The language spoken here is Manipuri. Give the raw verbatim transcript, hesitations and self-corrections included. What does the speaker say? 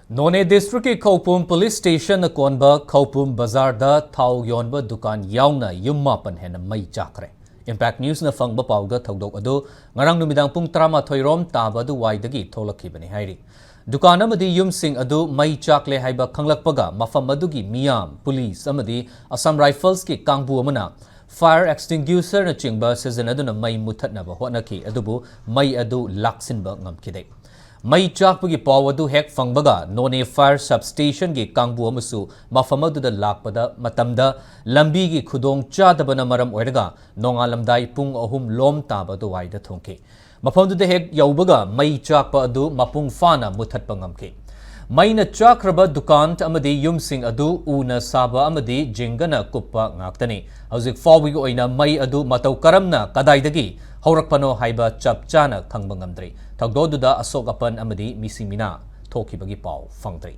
ꯅꯣꯅꯦ ꯗꯤꯁꯇ꯭ꯔꯤꯛꯀꯤ ꯈꯧꯄꯨꯝ ꯄꯨꯂꯤꯁ ꯁ꯭ꯇꯦꯁꯟꯅ ꯀꯣꯟꯕ ꯈꯧꯄꯨꯝ ꯕꯖꯥꯔꯗ ꯊꯥꯎ ꯌꯣꯟꯕ ꯗꯨꯀꯥꯟ ꯌꯥꯎꯅ ꯌꯨꯝ ꯃꯥꯄꯟ ꯍꯦꯟꯅ ꯃꯩ ꯆꯥꯛꯈ꯭ꯔꯦ꯫ ꯏꯝꯄꯦꯛ ꯅ꯭ꯌꯨꯁꯅ ꯐꯪꯕ ꯄꯥꯎꯗ ꯊꯧꯗꯣꯛ ꯑꯗꯨ ꯉꯔꯥꯡ ꯅꯨꯃꯤꯗꯥꯡ ꯄꯨꯡ ꯇꯔꯥꯃꯥꯊꯣꯏ ꯔꯣꯝ ꯇꯥꯕ ꯑꯗꯨꯋꯥꯏꯗꯒꯤ ꯊꯣꯛꯂꯛꯈꯤꯕꯅꯤ ꯍꯥꯏꯔꯤ꯫ ꯗꯨꯀꯥꯟ ꯑꯃꯗꯤ ꯌꯨꯝꯁꯤꯡ ꯑꯗꯨ ꯃꯩ ꯆꯥꯛꯂꯦ ꯍꯥꯏꯕ ꯈꯪꯂꯛꯄꯒ ꯃꯐꯝ ꯑꯗꯨꯒꯤ ꯃꯤꯌꯥꯝ, ꯄꯨꯂꯤꯁ ꯑꯃꯗꯤ ꯑꯁꯥꯝ ꯔꯥꯏꯐꯜꯁꯀꯤ ꯀꯥꯡꯕꯨ ꯑꯃꯅ fire extinguisherꯅꯆꯤꯡꯕ ꯁꯤꯖꯤꯟꯅꯗꯨꯅ ꯃꯩ ꯃꯨꯊꯠꯅꯕ ꯍꯣꯠꯅꯈꯤ, ꯑꯗꯨꯕꯨ ꯃꯩ ꯑꯗꯨ ꯂꯥꯛꯁꯤꯟꯕ ꯉꯝꯈꯤꯗꯦ꯫ ꯃꯩ ꯆꯥꯛꯄꯒꯤ ꯄꯥꯎ ꯑꯗꯨ ꯍꯦꯛ ꯐꯪꯕꯒ ꯅꯣꯅꯦ fire substationꯒꯤ ꯀꯥꯡꯕꯨ ꯑꯃꯁꯨ ꯃꯐꯝ ꯑꯗꯨꯗ ꯂꯥꯛꯄꯗ ꯃꯇꯝꯗ ꯂꯝꯕꯤꯒꯤ ꯈꯨꯗꯣꯡ ꯆꯥꯗꯕꯅ ꯃꯔꯝ ꯑꯣꯏꯔꯒ ꯅꯣꯡꯉꯥꯜꯂꯝꯗꯥꯏ ꯄꯨꯡ ꯑꯍꯨꯝ ꯂꯣꯝ ꯇꯥꯕ ꯑꯗꯨꯋꯥꯏꯗ ꯊꯨꯡꯈꯤ꯫ ꯃꯐꯝꯗꯨꯗ ꯍꯦꯛ ꯌꯧꯕꯒ ꯃꯩ ꯆꯥꯛꯄ ꯑꯗꯨ ꯃꯄꯨꯡ ꯐꯥꯅ ꯃꯨꯊꯠꯄ ꯉꯝꯈꯤ꯫ ꯃꯩꯅ ꯆꯥꯛꯈ꯭ꯔꯕ ꯗꯨꯀꯥꯟ ꯑꯃꯗꯤ ꯌꯨꯝꯁꯤꯡ ꯑꯗꯨ ꯎꯅ ꯁꯥꯕ ꯑꯃꯗꯤ ꯖꯤꯡꯒꯅ ꯀꯨꯞꯄ ꯉꯥꯛꯇꯅꯤ꯫ ꯍꯧꯖꯤꯛ ꯐꯥꯎꯕꯒꯤ ꯑꯣꯏꯅ ꯃꯩ ꯑꯗꯨ ꯃꯇꯧ ꯀꯔꯝꯅ ꯀꯗꯥꯏꯗꯒꯤ ꯍꯧꯔꯛꯄꯅꯣ ꯍꯥꯏꯕ ꯆꯞ ꯆꯥꯅ ꯈꯪꯕ ꯉꯝꯗ꯭ꯔꯤ꯫ ꯊꯧꯗꯣꯛ ꯑꯗꯨꯗ ꯑꯁꯣꯛ ꯑꯄꯟ ꯑꯃꯗꯤ ꯃꯤꯁꯤ ꯃꯤꯅꯥ ꯊꯣꯛꯈꯤꯕꯒꯤ ꯄꯥꯎ ꯐꯪꯗ꯭ꯔꯤ꯫